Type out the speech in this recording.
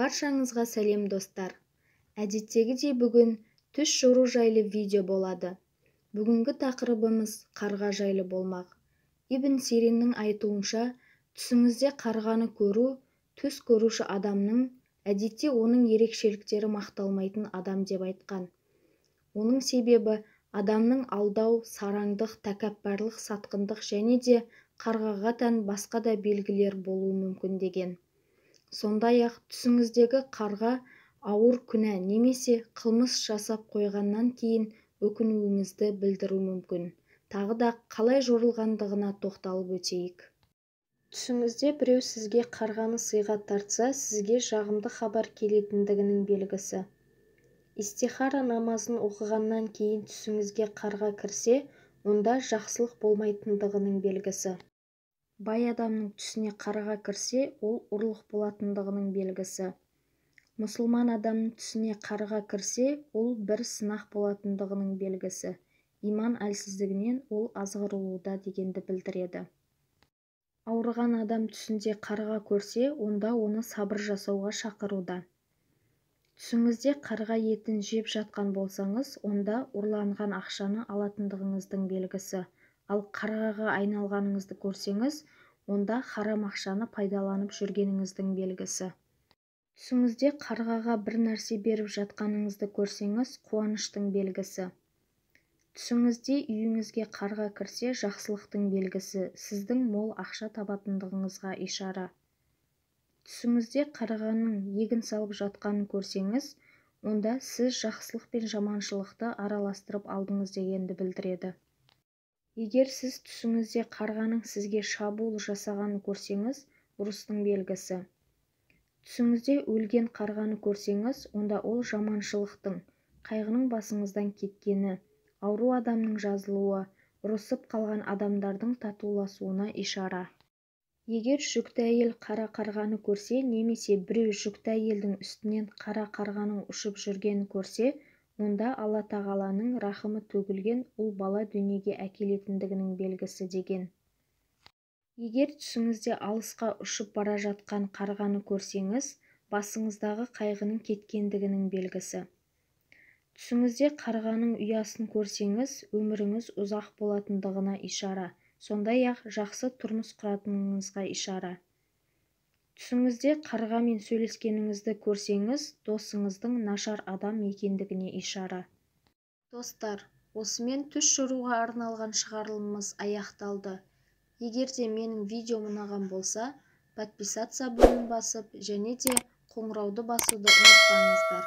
Баршаңызға сәлем, достар! Әдеттегідей бүгін түс жору жайлы видео болады. Бүгінгі тақырыбымыз қарға жайлы болмақ. Ибн Сириннің айтуынша, түсіңізде қарғаны көру, түс көруші адамның, әдетте оның ерекшеліктері мақталмайтын адам деп айтқан. Оның себебі адамның алдау, сараңдық, тәкаппарлық, сатқындық және де қарғаға тән басқа да белгілер болуы мүмкін деген. Сондай-ақ түсіңіздегі қарға ауыр күнә немесе қылмыс жасап қойғаннан кейін өкінуіңізді білдіруі мүмкін. Тағы да қалай жорылғандығына тоқталып өтейік. Түсіңізде біреу сізге қарғаны сыйға тартса, сізге жағымды хабар келетіндігінің белгісі. Истихара намазын оқығаннан кейін түсіңізге қарға кірсе, онда жақсылық болмайтындығының белгісі. Бай адамның түсіне қарға кірсе, ол ұрлық болатындығының белгісі. Мұсылман адамның түсіне қарға кірсе, ол бір сынақ болатындығының белгісі. Иман әлсіздігінен ол азғырылуда дегенді білдіреді. Ауырған адам түсінде қарға көрсе, онда оны сабыр жасауға шақыруда. Түсіңізде қарға етін жеп жатқан болсаңыз, онда ұрланған ақшаны алатындығыңыздың белгісі. Ал қарғаға айналғаныңызды көрсеңіз, онда харам ақшаны пайдаланып жүргеніңіздің белгісі. Түсіңізде қарғаға бір нәрсе беріп жатқаныңызды көрсеңіз, қуаныштың белгісі. Түсіңізде үйіңізге қарға кірсе, жақсылықтың белгісі, сіздің мол ақша табатындығыңызға ишара. Түсіңізде қарғаның егін салып жатқанын көрсеңіз, онда сіз жақсылық пен жаманшылықты араластырып алдыңыз дегенді білдіреді. Егер сіз түсіңізде қарғаның сізге шабуыл жасағанын көрсеңіз, ұрыстың белгісі. Түсіңізде өлген қарғаны көрсеңіз, онда ол жаманшылықтың, қайғының басыңыздан кеткені, ауру адамның жазылуы, ұрысып қалған адамдардың татуласуына ишара. Егер жүкті әйел қара қарғаны көрсе, немесе біреу жүкті әйелдің үстінен қара қарғаның ұшып жүргенін көрсе, онда Алла тағаланың рахымы төгілген ұл бала дүниеге әкелетіндігінің белгісі деген. Егер түсіңізде алысқа ұшып бара жатқан қарғаны көрсеңіз, басыңыздағы қайғының кеткендігінің белгісі. Түсіңізде қарғаның ұясын көрсеңіз, өміріңіз ұзақ болатындығына ишара, сондай-ақ жақсы тұрмыс құратыныңызға ишара. Түсіңізде қарғамен сөйлескеніңізді көрсеңіз, досыңыздың нашар адам екендігіне ишара. Достар, осымен түс жоруға арналған шығарылымымыз аяқталды. Егер де менің видеом ұнаған болса, подписаться бөлімін басып, және де қоңырауды басуды ұмытпаңыздар.